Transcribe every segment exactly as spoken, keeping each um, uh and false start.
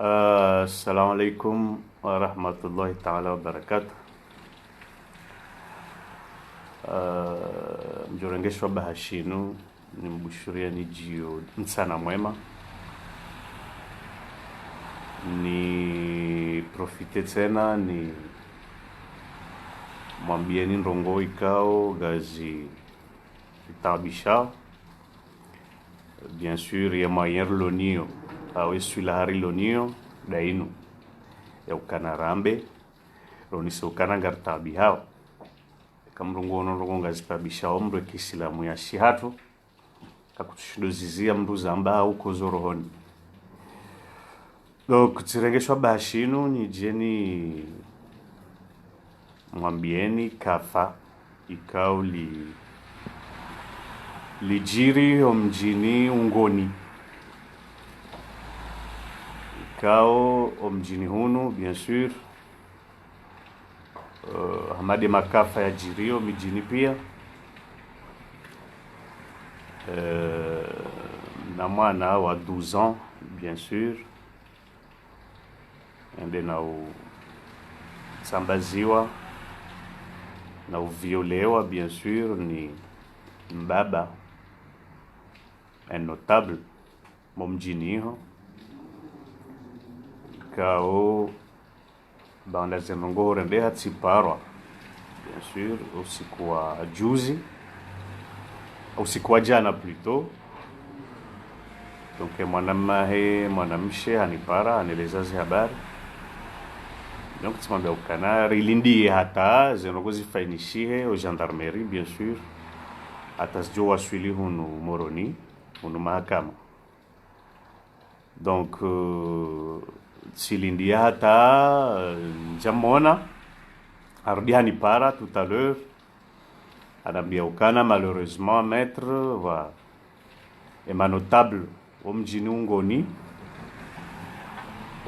Assalamu alaikum wa rahmatullahi ta'ala wa barakatuh. Ah, mdjorengeshwa baha shinu, ni mbushuriya ni djiyo mtsana mwema. Ni profite tsena, ni mwambiyeni ndrongoo ikao ngazi taabisha. Bien sûr, ye moyen rilo nayo, awe swila harilo nayo, nda inu. Ya ukana rambe, ronese ukana ngaritaabihao. Eka mdru nguono ndrongoo ngazi taabishao mdru eki silamu ya shihatru, kakutsushindo ziziya mdru zamba uko zo rohoni. Donc, tsirengeshwa baha shinu, nidje ni mwambiyeni kafa ikao li, lidjiri omdjini Ungoni. Ikao omdjini hunu, bien sûr, euh, hama nde makafa yadjiriyo midjini piya. Euh, na mwana wa douze ans, bien sûr. Ende na utsambaziwa, na uviolewa, bien sûr, ni mbaba, un notable, mo mdjini iho. Ikao, baanda ze ndrongoo hurendeha tsiparwa, bien sûr, usiku wa juzi, usiku wa djana plutôt. Donc, mwanamahe, mwanamshe, hanipara, haneleza ze habari. Donc, tsimwambia ukana, rilindiye hata, ze ndrongoo zifanyishihe, o gendarmerie, bien sûr. Hata zidjo waswili hunu Moroni, hunu mahakama. Donc, euh, tsilindiya hata, euh, ndjamona, harudi hanipara tout à l'heure, hanambia ukana, malheureusement, maître, wa, e ma notable, wo mdjini Ungoni,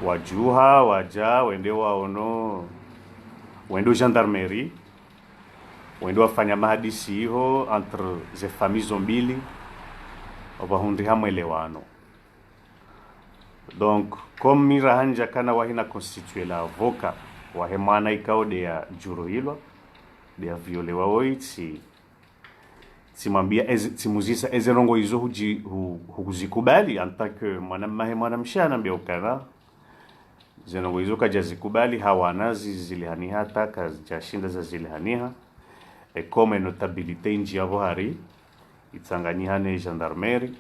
wadjuha, wadja, wende waono, wende o gendarmerie, wende wafanya mahadisi iho entre ze famille zo mbili, wapvahundriha mwelewano. Donc, comme mi raha ndjakana wahi na constitué l'avocat wahe mwana ikao nde yadjuruhilwa, nde yaviolewa woyi, tsi, tsimwambia eze, tsimuzisa eze ndrongoo izo hudji, hu, huzikubali, en tant que mwanamahe mwanamshe hanambia ukana, ze ndrongoo izo kadjazikubali, hawana zi, zilihaniha hata, kadjashinda zazilihaniha. E comme notabilité indji yapvo hari, itsanganyiha ne gendarmerie,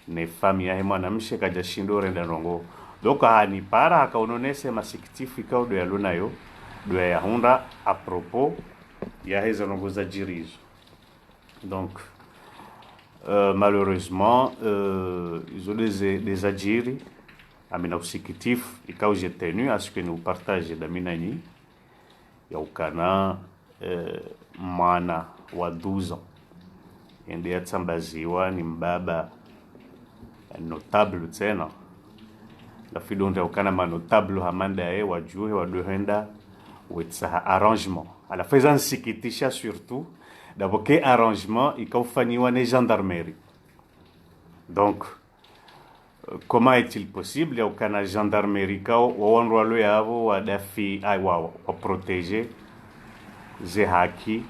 ne famille yahe mwanamshe kadjashindo renda ndrongoo. Donc, hanipara, hakaononese masikitifu ikao ndo yalo nayo, ndo yayahundra à propos yahe ze ndrongoo zadjiri izo. Donc, euh, malheureusement, euh, izo nde ze, nde zadjiri, ami na usikitifu, ikao j'ai tenu à ce que ni upartage ndami nanyi, ya ukana, euh, mwana wa douze ans, ende yatsambaziwa ni mbaba notable tsena. Ngapvo ndo ndria ukana ma notable hama ndaye wadjuhe wadwe hwenda wetsaha arrangement. Halafu eza nsikitisha surtout, ndapvo ke arrangement ikao ufanyiwa ne gendarmerie. Donc, euh, comment est-il possible ya ukana gendarmerie ikao wo wandru walo yapvo wadafi, ah, wa, wa, wa protéger ze haki,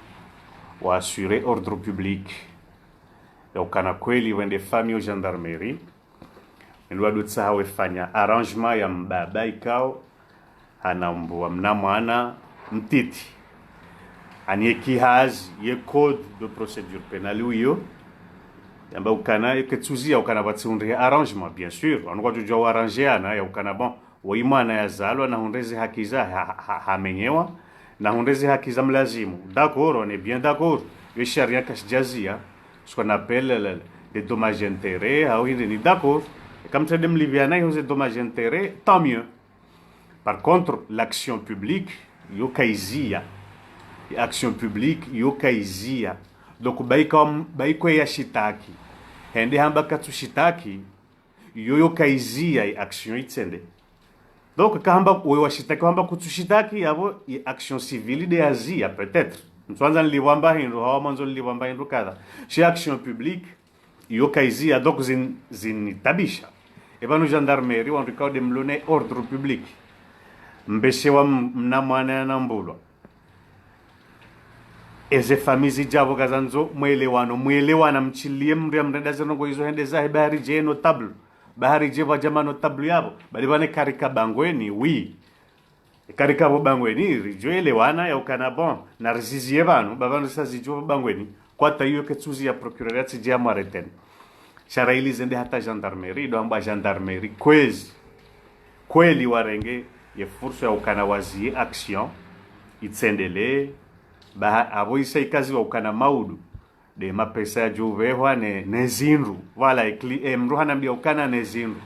wa assurer ordre public, ya ukana kweli wende famille o gendarmerie, ndo wadotsaha wefanya arrangement ya mbaba ikao hanambua mna mwana mtiti. Ani ye kihazi, ye code de procédure pénale wiyo, yamba ukana, ye ketsuzi ya ukana pvatsi hundrihe arrangement, bien sûr. Wanu kwatsudjuwa warangeana, ya ukana, bon, woyi mwana yazalwa, nahundre ze haki za, ha, ha, ha, hamenyewa, nahundre ze haki zamlazimu. D'accord, on est bien d'accord. Yo sharia kashidjazia, ce qu'on appelle le, le, les dommages et intérêts, hau hindri ni d'accord. Eka mtsende mlipviana iho ze dommages et intérêts, tant mieux. Par contre, l'action publique, yo kaizia. L'action publique, yo kaizia. Donc, bayi ka, bayi kwe yashitaki, hende hamba katsushitaki, yo, yo kaizia, i action itsende. Donc, kahamba, we washitaki, hamba kutsushitaki, yapvo, i action civile nde yazia, peut-être. Ntswandza nilipvwamba hindru, hawa mwandzo nilipvwamba hindru kadha. She action publique, yo kaizia, donc zin, zinitabisha. Epvanu gendarmerie wandru ikao nde mlo ne ordre public. Mbeshe wa m-, mna mwana yanambulwa. Eze famille zidja pvo kazandzo mwelewano, mwelewana mtsiliye mndru yamrenda zendrongo izo hende zahe bahari dje notable. Bahari dje pvadja ma notable yapvo. Bali pvanu karika bangweni, oui. Karika pvo bangweni, ridjo elewana ya ukana bon, na riziziye pvanu, ba pvanu sa zidjo pvo bangweni, kwata iyo ketsuzi ya procureur yatsidje ya mwareteni. Sha raili zende hata gendarmerie, ndo amba gendarmerie, kwezi. Kweli warenge, ye fursa ya ukana waziye action, itsendelee, ba ha-, apvo isa ikaziwa ukana maudu. Nde mapesa yadjo upvehwa ne, ne zindru. Voilà, ekli, e, mndru hanambia ukana ne zindru.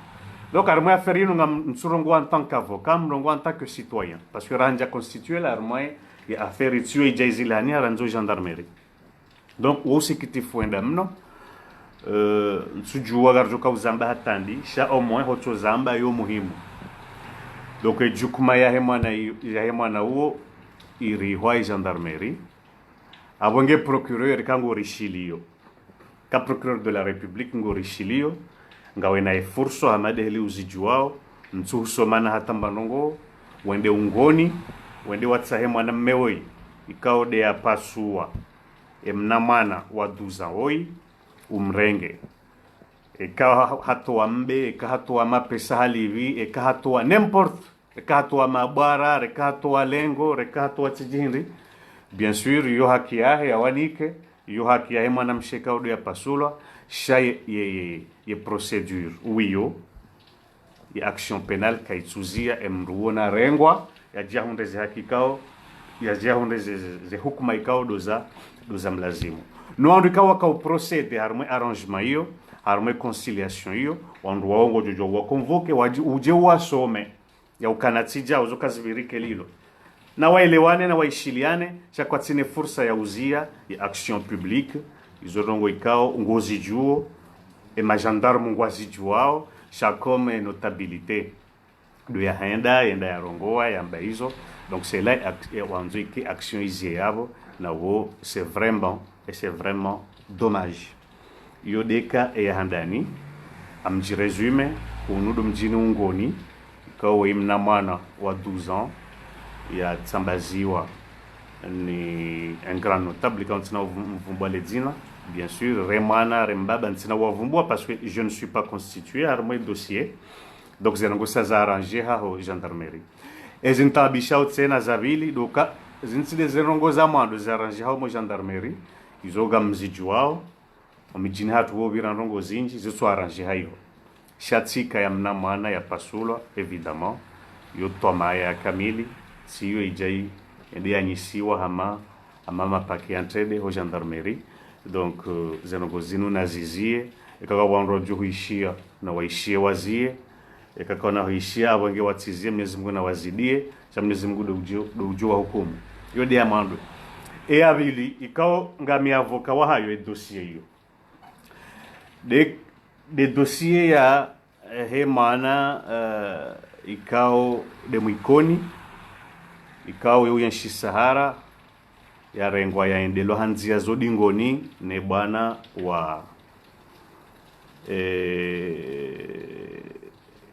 Donc, harimwa affaire inu ngam-, mtsurongoa en tant qu'avocat, mrongoa en tant que citoyen. Parce que rahandja constitué la harimwa ye affaire itsiyo idja izilani harandzo gendarmerie. Donc, wo usikitifu wenda mno, euh, ntsudjuwa ngaridjo kauzamba hata ndi, sha au moins hotso zamba yo muhimu. Donc, e djukuma yahe mwana i-, yahe mwana uwo, irihwa i gendarmerie. Apvo nge procureur kangu rishiliyo. Ka procureur de la République ngo rishiliyo. Ngawe na efursa hama ndeheli uzidjuwao. Ntsu husomana hata mbandrongo. Wende ungoni. Wende watsahe mwana mme woyi. Ikao nde yapasuwa. E mna mwana wa douze ans woyi. Umrenge. Eka ha-, hatowa mbe, eka hatowa mapesa halipvi, eka hatowa n'importe, eka hatowa mabwara, reka hatowa lengo, reka hatowa tsidjihindri. Bien sûr, yo haki yahe, yawanike, yo haki yahe mwana mshe ikao ndo yapasulwa, sha ye, ye, ye, ye procédure, uwiyo, ye action pénale kaitsuzia, e mndru uwo narengwa, yadje yahundre ze haki ikao, yadje yahundre ze, ze, ze hukuma ikao ndo za, ndo za mlazimu. No wandru ikao wakao procéder harimwa e arrangement iyo, harimwa e conciliation iyo, wandru wao ngodjo djo wa convoquer, wadji, udje uwasome, ya ukana tsidja, uzo kazipvirike lilo. Na waelewane, na waishiliane, sha kwatsina fursa ya uzia, ye action publique, izo ndrongo ikao, ngozidjuo, e ma gendarmes ngwazidjuwao, sha comme notabilité. Ndo yahenda, yenda yarongoa, yamba izo. Donc c'est là, ac-, e, wandzo ike action izie yapvo, na wo, c'est vraiment, et c'est vraiment dommage. Iyo ndeka e ya handani, amdji résumé, hunu ndo mdjini Ungoni, ikao woyi mna mwana wa douze ans, yatsambaziwa ni un grand notable, ikao ntsina uvu-, mvumbua le dzina, bien sûr, re mwana, re mbaba, ntsina wavumbua, parce que je ne suis pas constitué, harimwa e dossier. Donc, ze ndrongo sa za arrangé haho gendarmerie. Ezi ntaabishao tsena za pvili, ndo uka, zinu tsi nde ze ndrongo za mwando za arrangé haho mo gendarmerie, izo ngamzidjuwao, omidjini hatru wo pvira ndrongo zindji, zitso arrangé hayo. Sha tsika ya mna mwana yapasulwa, évidemment, yo twamaya ya kamili, tsiyo idja i, ende yanyisiwa hama, hama mapaki ya ntrende ho gendarmerie. Donc, euh, ze ndrongo zinu nazizie, eka ka wandru wadjo huishia, na waishie wazie, eka ka wana huishia, apvo nge watsizie, Mwenyezi Mungu na wazidie, sha Mwenyezi Mungu ndo udjo, ndo udjo wa hukumu. Iyo nde ya mwando. E ya pvili, ikao ngami avocat wahayo e dossier iyo. Nde, nde dossier ya, eh, he mwana, eh, ikao nde mwikoni, ikao ye uyenshi Sahara, yarengwa yaendelwa ha ndzia zo dingoni, ne bwana wa, eh,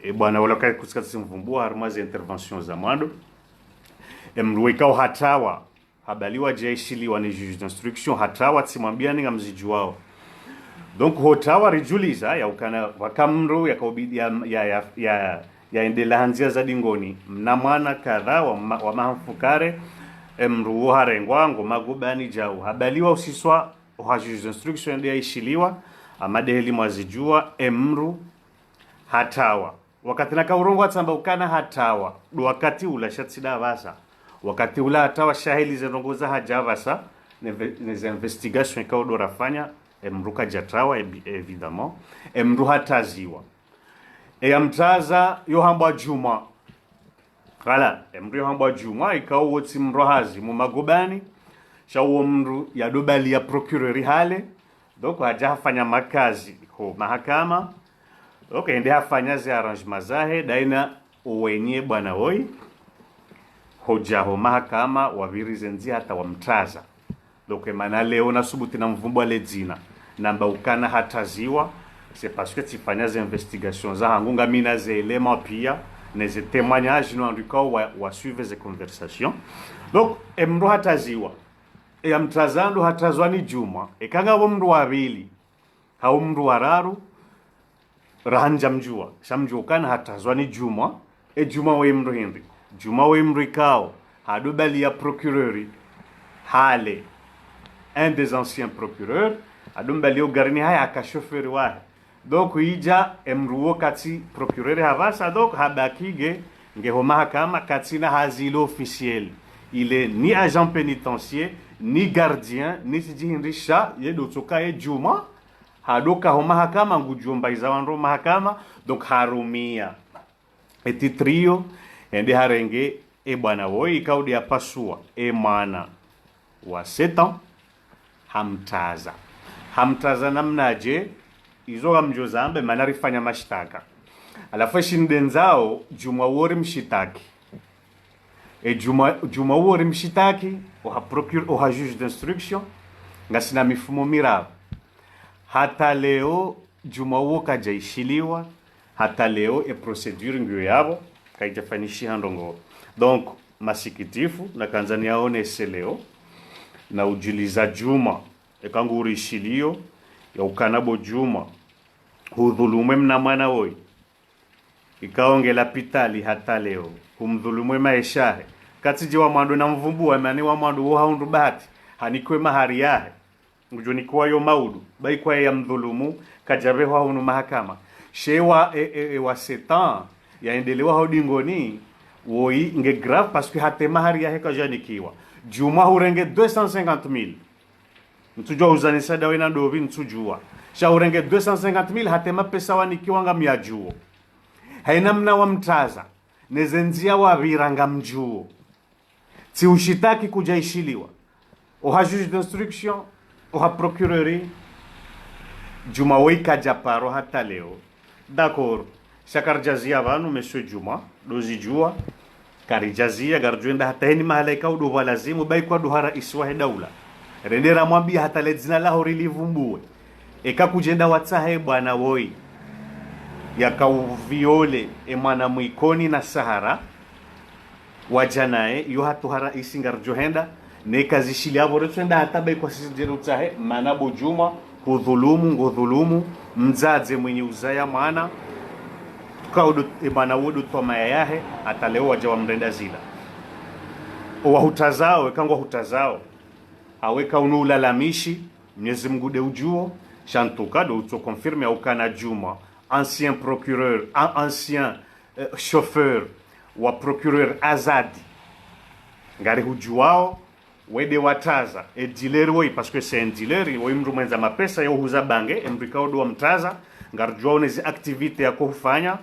e bwana wala kai kusikatsi mvumbua, harimwa ze intervention za mwando. E mndru ikao hatawa, habaliwa dje ishiliwa ni juge d'instruction, hatawa tsimwambia ni ngamzidjuwao. Donc, hotawa ridjuliza, ya ukana, waka mndru, ya kaubidi, ya, ya, ya, ya, yaendela ha ndzia za dingoni, mna mwana kadha wa ma-, wa maha mfukare, e mndru uwo harengwa, ngo magobani djau. Habaliwa usiswa, oha juge d'instruction nde yaishiliwa, hama ndeheli mwazidjuwa, e mndru hatawa. Wakati naka urongoa tsamba ukana hatawa, ndo wakati ula sha tsi nda pvasa. Wakati ula hatawa sha heli ze ndrongo za hadja pvasa, ne ve-, ne ze investigation ikao ndo rafanya, e mndru kadjatawa, évi-, évidemment, e mndru hataziwa. E yamtaza, yo hambwa Djumwa. Voilà, e mndru yo hambwa Djumwa, ikao wo tsi mndru hazi, mo magobani, sha uwo mndru yadobali ya procureur hale, donc hadja hafanya makazi ho mahakama, donc hende hafanya ze arrangement zahe, daina uwenye bwana woyi, hodja ho mahakama, wapvirize ndzia hata wamtaza. Donc, e mana leo nasubuti namvumbua le dzina, namba ukana hataziwa, C'est parce que tsifanya ze investigations zahangu, ngamina ze éléments pia, ne ze témoignages no wandru ikao wa, wa suivre ze conversations. Donc, e mndru hatraziwa, e ya mtrazando hatrazwa ni Djumwa, eka ngapvo mndru wa pvili, hau mndru wa raru, rahandza mdjuwa, sha mdjuwa ukana hatrazwa ni Djumwa, e Djumwa we mndru hindri. Djumwa we mndru ikao, hado baliya procureur, hale, un des anciens procureurs, hado mbaliya ugarini hahe haka chauffeur wahe. Donc, idja, e mndru wo katsi procureur hapvasa, donc, habaki nge, nge ho mahakama, katsina hazi ile officielle. Il est ni agent pénitentiaire, ni gardien, ni tsidjihindri sha, ye ndo tsoka ye Djumwa, hado ka ho mahakama, ngudjo mba iza wandru mahakama, donc harumia e titre iyo, ende harenge e bwana woyi, ikao nde ya pasua e mwana wa sept ans, hamtraza. Hamtraza namnadje? Izo ngamdjo zamba, mana rifanya mashtaka. Halafu e shindru ndzao, Djumwa wo ri mshitaki. E Djumwa, Djumwa wo ri mshitaki, oha procure, oha juge d'instruction, ngasina mifumo miraru. Hata leo, Djumwa wo kadja ishiliwa, hata leo e procédure ngiyo yapvo, kaidja fanyishiha ndrongoo. Donc, masikitifu, nakandza niyaonese leo, na udjiliza Djumwa, eka ngu ri ishiliyo, ya ukana bo Djumwa, hudhulumu e mna mwana woyi. Ikao nge lapitali hata leo, humdhulumu e maesha yahe. Katsidji wa mwando namvumbuwa, mana wa mwando wo hahundru bahati, hanikiwa e mahari yahe. Ngudjo nikiwa yo maudu, ba ikao ye ya mdhulumu, kadja pvehwa hunu mahakama. She wa, e, e, e wa sept ans, ya endelewa ho dingoni, woyi nge grave parce que hata e mahari yahe kadja nikiwa. Djumwa hurenge deux cent cinquante mille. Ntsudjuwa huzanisa ndawe na ndopvi, ntsudjuwa. Sha hurenge deux cent cinquante mille, hata e mapesa wanikiwa ngamyadjuwo. Haina mna wamtraza, ne ze ndzia wapvira ngamdjuwo. Tsi ushitaki kudja ishiliwa. Oha juge d'instruction, oha procureur, Djumwa woyi kadja parwa hata leo. D'accord. Sha karidjaziya pvanu, monsieur Djumwa, ndo zidjuwa. Karidjaziya, ngaridjo enda hata heni mahala ikao ndo pvwa lazimu, ba ikao ndo ha raisi wahe daula. Rende ramwambiya hata le dzina laho rilivumbuwe. Eka kudjenda watsahe bwana woyi, yaka uviole e mwana Mwikoni na Sahara, wadja naye, iyo hata ha raisi ngaridjo henda, ne kazishiliya pvo ritswenda hata ba ikao sisi ndjeri utsahe, mana bo Djumwa, hudhulumu, ngodhulumu, mdzadze mwenye uzaya mwana, ikao ndo, e mwana wo ndo twamaya yahe, hata leo wadja wamrenda zila. Owahutrazao, eka ngwahutrazao, hau eka unu ulalamishi, Mnyezi Mngu nde udjuwo, sha en tout cas ndo utso confirmer ya ukana Djumwa, ancien procureur, an-, ancien, euh, chauffeur wa procureur Azadi. Ngarihudjuwao, we nde watraza, e dealer woyi, parce que c'est un dealer, woyi mndru mwendza mapesa, yo huza bange, e mndru ikao ndo wamtraza, ngaridjuwao ne ze activités yako hufanya,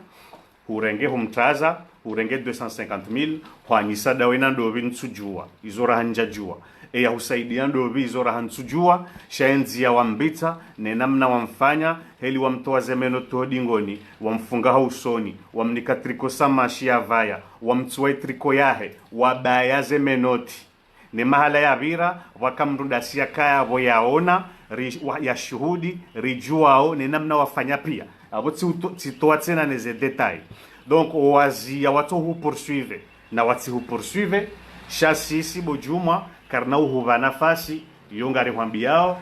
hurenge humtraza, hurenge deux cent cinquante mille, hwanyisa ndawe na ndopvi, ntsudjuwa, izo raha ntsudjuwa. E ya husaidiya ndopvi, izo raha ntsudjuwa, sha e ndzia wambitsa, ne namna wamfanya, heli wamtowa ze menottes ho dingoni, wamfunga ho usoni, wamnika tricot sa manches ya pvaya, wamtsuwa e tricot yahe, wabaya ze menottes. Ne mahala yapvira, pvwaka mndru ndasi yakaya pvo yaona, ri-, wa-, yashuhudi, ridjuwao, ne namna wafanya pia. Apvo tsi uto-, tsitowa tsena ne ze détails. Donc, owaziya watso hupoursuivre, na watsi hupoursuivre, sha sisi bo Djumwa, karina uhupva nafasi, iyo ngarihwambiyao,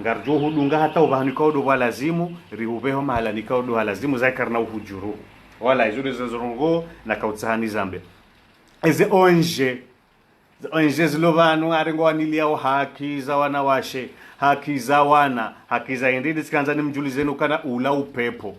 ngaridjo hudunga hata upvahanu ikao ndo pvwa lazimu, rihupveho mahala nikao ndo ha lazimu, zayi karina uhudjuru. Wala, izo nde ze ndrongoo, nakautsaha nizambe. Eze O N G, ze O N G zilo pvanu, hari ngwaniliyao haki za wanawashe, haki za wana, haki za hindri, nitsikandza nimdjulizeni ukana ula upepvo.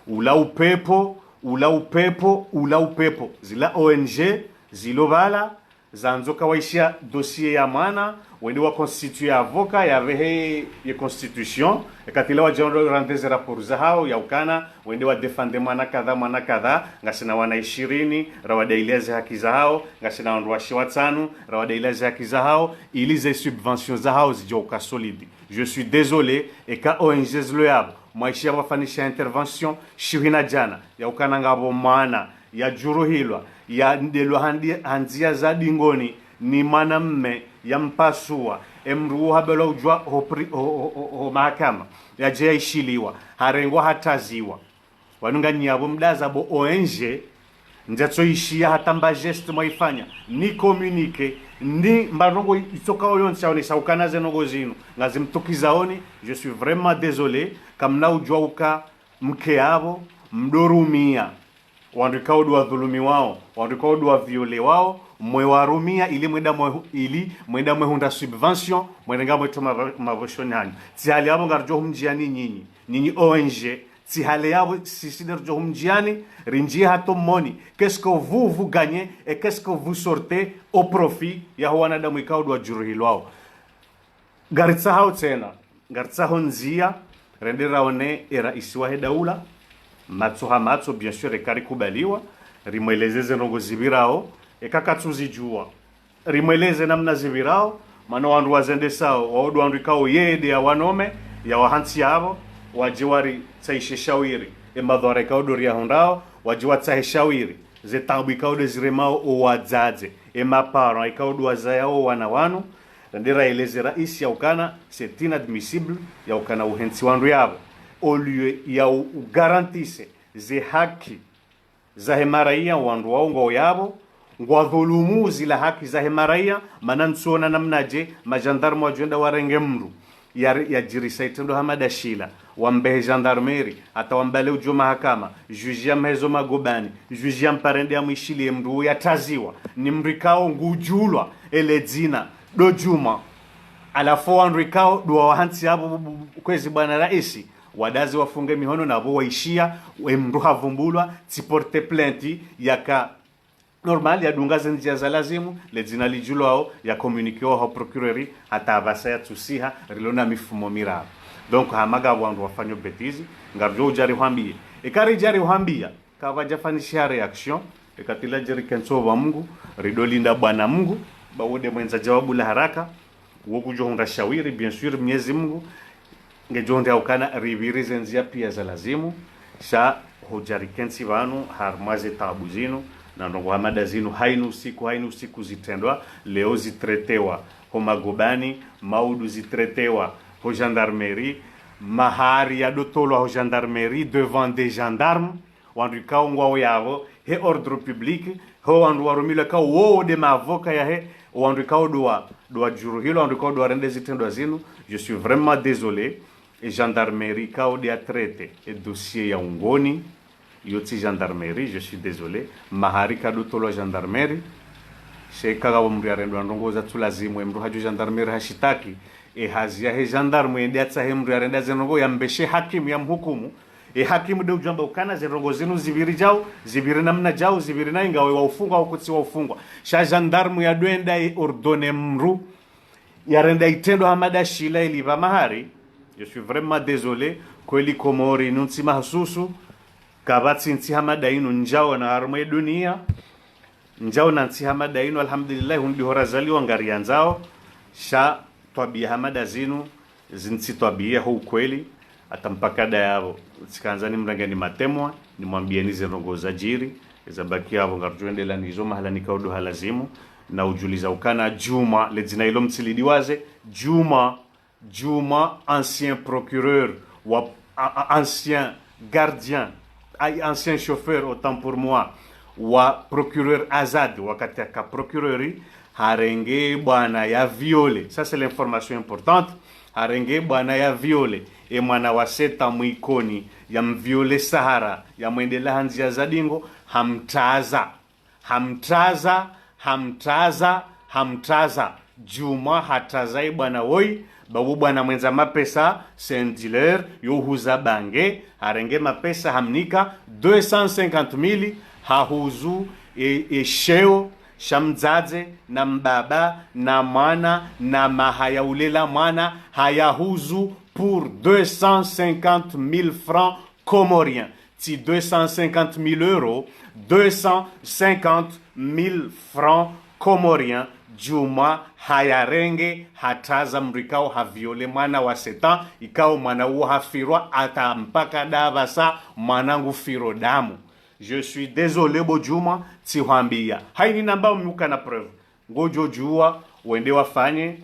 Ula upepvo, ula upepvo, ula upepvo. Zila O N G zilo pvala, zandzo ka waishiya dossier ya mwana, wende wa constituer avocat, yapvehe ye constitution, ekati la wadja wende wa rendre ze rapports zahao, ya ukana, wende wa défendre mwana kadha, mwana kadha, ngasina wana ishirini, rawadailia ze haki zahao, ngasina wandru washe watsanu, rawadailia ze haki zahao, ili ze subventions zahao zidjo uka solide. Je suis désolé, eka O N G zilo yapvo, mwaishiya pvwafanyisha intervention, shihu na djana, ya ukana ngapvo mwana, yadjuruhilwa, yandelwa handi-, ha ndzia za dingoni, ni mwanamme, yampasua, Emdru uwo habelwa udjwa ho pri-, ho, ho, ho, ho mahakama. Yadje yaishiliwa. Harengwa hatraziwa. Wanu nganyi yapvo mdaza bo O N G, ndjatsoishiya hata mba geste mwaifanya, ni communiqué, ni mba ndrongo itsokao yontsi yaonesa ukana ze ndrongo zinu ngazimtukizaoni, je suis vraiment désolé, kamna udjwa uka mke yapvo, mdorumia wandru ikao ndo wadhulumiwao, wandru ikao ndo waviolewao, mwe warumia ili mwenda mwe, ili mwenda mwehundra subvention, mwenenga mwetso mavo-, mavoshoni hanyu. Tsi hali yapvo ngaridjo humdjiani nyinyi, nyinyi O N G, tsi hali yapvo sisi nde ridjo humdjiani, rindjie hata moni. Qu'est-ce que vous, vous gagnez et qu'est-ce que vous sortez au profit yaho wanadamu ikao ndo wadjuruhilwao? Ngaritsahao tsena, ngaritsaho ndzia, rende raone e raisi wahe daula, matso ha matso, bien sûr, eka rikubaliwa, rimweleze ze ndrongo zipvirao, eka katsuzidjuwa. Rimweleze namna zipvirao, mana wandru wazendesao, wao ndo wandru ikao yeye nde yawanome, yawahantsi yapvo, wadje waritsahishe shawiri, e madhwara ikao ndo riyahundrao, wadje watsahe shawiri, ze taabu ikao ndo ziremao o wadzadze, e maparents ikao ndo wazayao wana wanu, rende raeleze raisi yaukana, c'est inadmissible, yaukana uhentsi wandru yapvo. Au lieu ya u, u garantisse ze haki zahe maraya, wandru wao ngwao yapvo, ngwadhulumu zila haki zahe maraya, mana ntsiona namnadje, ma gendarmes wadjo enda warenge mdru. Ya, yadjirisa itrendwa hama nda shila, wambehe gendarmerie, hata wambale udjo mahakama, juge yamhezo magobani, juge yampare nde yamwishiliye mdru yatraziwa, ni mdru ikao ngudjulwa, ele dzina, ndo Djuma. Halafu wandru ikao ndo wawahantsi yapvo bu-, bu-, bu-, kwezi bwana raisi, wadazi wafunge mihono napvo waishiya, e mdru havumbulwa, tsi porte plainte, yaka normal, yadunga ze ndzia za lazimu, le dzina lidjulwao, ya communiquéwa ho procureur, hata apvasa yatsusiha, rilo na mifumo miraru. Donc, hama ngapvo wandru wafanyao bêtise, ngaridjo udja rihwambiye. Eka ridja rihwambiya, kapvadjafanyishiha réaction, eka tila dje rikentsi opva Mungu, ridolinda bwana Mungu, ba wo nde mwendza djawabu la haraka, wo kudjo hundra shawiri, bien sûr, Mnyezi Mungu, ngedjo hundra ukana ripviri ze ndzia piya za lazimu, sha hudja rikentsi pvanu, harumwa ze taabu zinu, na ndrongo hama nda zinu, hayina usiku, hayina usiku zitrendwa, leo zitraitewa ho magobani, maudu zitraitewa ho gendarmerie, mahari yadotolwa ho gendarmerie, devant des gendarmes, wandru ikao ngwao yapvo, he ordre public, ho wandru warumilwa ikao wo nde mavoka yahe, wandru ikao ndo wa, ndo wadjuruhilwa, wandru ikao ndo warende zitrendwa zinu, je suis vraiment désolé, e gendarmerie ikao nde yatraite, e dossier ya ungoni, iyo tsi gendarmerie, je suis désolé, mahari kayadotolwa gendarmerie, sha eka ngapvo mdru yarendwa ndrongo zatsu lazimu, e mdru hadjo gendarmerie hashitaki, e hazi yahe gendarme yende yatsahe mdru yarenda ze ndrongo yambeshe hakimu yamhukumu, e hakimu nde udjo amba ukana ze ndrongo zinu zipviri djau, zipviri namna djau, zipviri na ingawa waufungwa au kutsi waufungwa. Sha gendarme yadoenda e ordonné mdru yarenda itrendwa hama nda shila ili pva mahari. Je suis vraiment désolé, kweli Komori inu ntsi mahsusu, kapvatsi ntsi hama nda inu ndjaona harumwa e dunia. Ndjaona ntsi hama nda inu, alhamdulillah, hunu ndiho razaliwa ngariyandzao, sha twabiya hama nda zinu, zinu tsi twabiya ho ukweli, hata mpaka nda yapvo, tsikandza nimrenge ni matemwa, nimwambiyeni ze ndrongo zadjiri, zabaki yapvo ngaridjo endelea nizo mahala nikao ndo ha lazimu, na udjuliza ukana Djuma, le dzina ilo mtsilidiwaze, Djuma, Djuma, ancien procureur, wa, a, a, ancien gardien, a, ancien chauffeur, autant pour moi, wa procureur Azad, wakati yaka procureur, harenge bwana yaviole. Ça, c'est l'information importante. Harenge bwana yaviole. E mwana wa sept ans mwikoni, yamviole Sahara, yamwendela ha ndzia za dingo, hamtraza. Hamtraza, hamtraza, hamtraza. Djuma hatraza e bwana woyi, ba wo bwana mwendza mapesa, c'est un dealer, yo huza bange, harenge mapesa hamnika, deux cent cinquante mille, hahuzu e, e sheo sha mdzadze, na mbaba, na mwana, na maha ya ulela mwana, hayahuzu pour deux cent cinquante mille francs comoriens. Tsi deux cent cinquante mille euros, deux cent cinquante mille francs comoriens, Djuma hayarenge, hatraza mdru ikao haviole mwana wa sept ans, ikao mwana uwo hafirwa, hata mpaka nda pvasa mwana ngufiro damu. Je suis désolé bo Djuma, tsihwambiya. Hayina namba umyuka na preuve. Ngodjo djuwa, wende wafanye,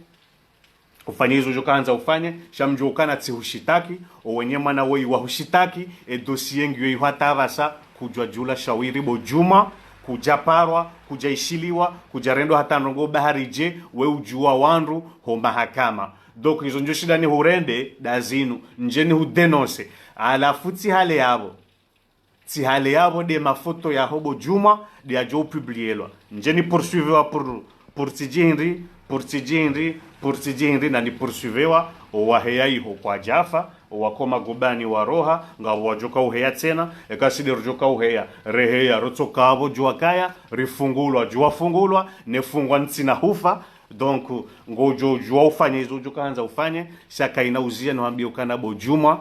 Ufanye izo udjo kahandza ufanye, sha mdjuwe ukana tsihushitaki, owenye mwana woyi wahushitaki, e dossier ngiyo iho hata pvasa, kudjwa djula shawiri bo Djuma, kudja parwa, kudja ishiliwa, kudja rendwa hata ndrongo bahari dje, we udjuwa wandru ho mahakama. Donc, izo ndjo shinda nihurende, nda zinu, ndje nihudénoncer. Halafu tsi hale yapvo. Tsi hale yapvo nde mafoto yaho bo Djuma, nde yadjo upublielwa. Ndje nipoursuivewa pour, pour tsidjihindri, pour tsidjihindri, pour tsidjihindri, na nipoursuivewa, owaheya iho kwadjafa, owakoma gobani waroha, ngapvo wadjoka uheya tsena, eka si nde rodjoka uheya, reheya, rotsoka pvo djuwa kaya, rifungulwa, djuwa fungulwa, nefungwa ntsina hufa. Donc, ngodjo djuwa ufanye izo udjo kahandza ufanye, sha kayina uziya no hambiya ukana bo Djuma,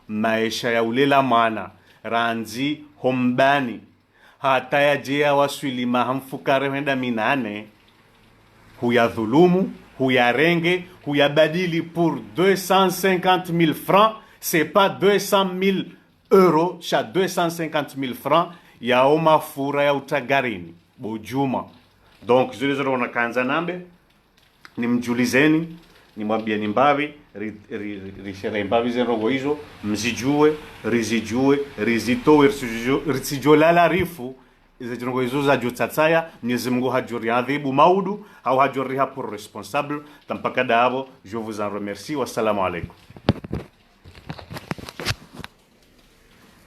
maesha ya ulela mwana, randzi ho mbani, hata yadje yawaswili maha mfukare hwenda minane, huyadhulumu, huyarenge, huyabadili pour deux cent cinquante mille francs, c'est pas deux cent mille euros, sha deux cent cinquante mille francs, yawo mafura ya utra garini, bo Djuma. Donc, zile zote wana kahandza nambe, nimdjulizeni, nimwambiyeni mbapvi, ri, ri, ri, risherehe mbapvi ze ndrongo izo, mzidjuwe, rizidjuwe, rizitowe, ritsidjo, ritsidjo lala rifu, ize ndrongo izo zadjo tsatsaya, Mwenyezi Mungu hadjo riadhibu maudu, hau hadjo riha pour responsable, ta mpaka nda yapvo, je vous en remercie, wassalamu alaikum.